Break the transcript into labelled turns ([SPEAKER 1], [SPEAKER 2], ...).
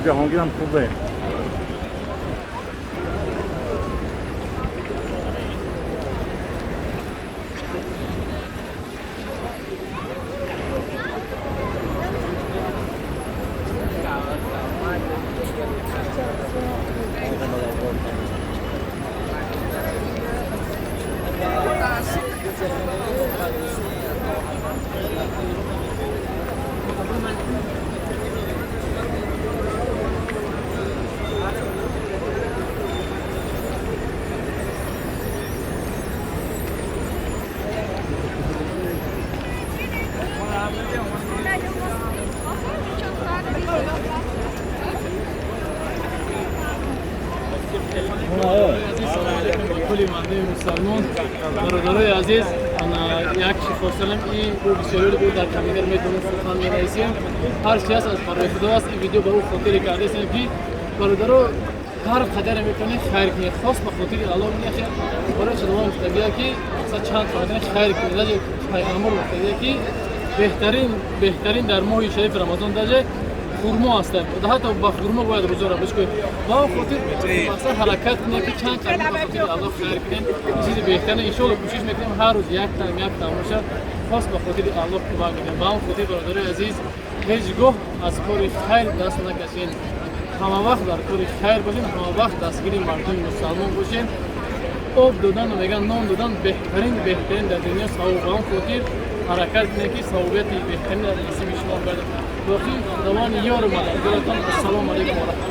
[SPEAKER 1] جهانگیرم خوبه.
[SPEAKER 2] Бародарои азиз, як чӣ хостам ин бисёриро дар компютер метавонем сухан менависем. Ҳар чи ҳаст аз барои Худо аст. Ин видео ба ӯ хотире кардаистем ки бародаро ҳар қадаре метавонед хайр кунед, хос ба хотири Аллоҳ мехер. Барои Худованд гуфтагия ки мақсад чанд қадаре хайр кунед. Даже пайғамбар гуфтагия ки беҳтарин дар моҳи шарифи Рамазон даже хурмо ҳастанд. Ҳатто ба хурмо бояд рӯзаро бишкоед. Ба он хотир мақсад ҳаракат кунед ки чанд қадам ба хотири Аллоҳ хайр кунем. Чизи беҳтарин иншоалло кӯшиш мекунем ҳар рӯз як там бошад, хос ба хотири Аллоҳ кӯмак мекунем. Ба он хотир бародарои азиз, ҳеҷ гоҳ аз кори хайр даст накашед. Ҳама вақт дар кори хайр бошед, ҳама вақт дастгири мардуми мусалмон бошед. Об додан мегӯянд нон додан беҳтарин дар дунё савоб. Ба он хотир ҳаракат кунед ки савобияти беҳтарин дар насиби шумо гардад. Боқӣ Худованд ёру мададгоратон. Ассалому алайкум ва раҳматуллоҳ.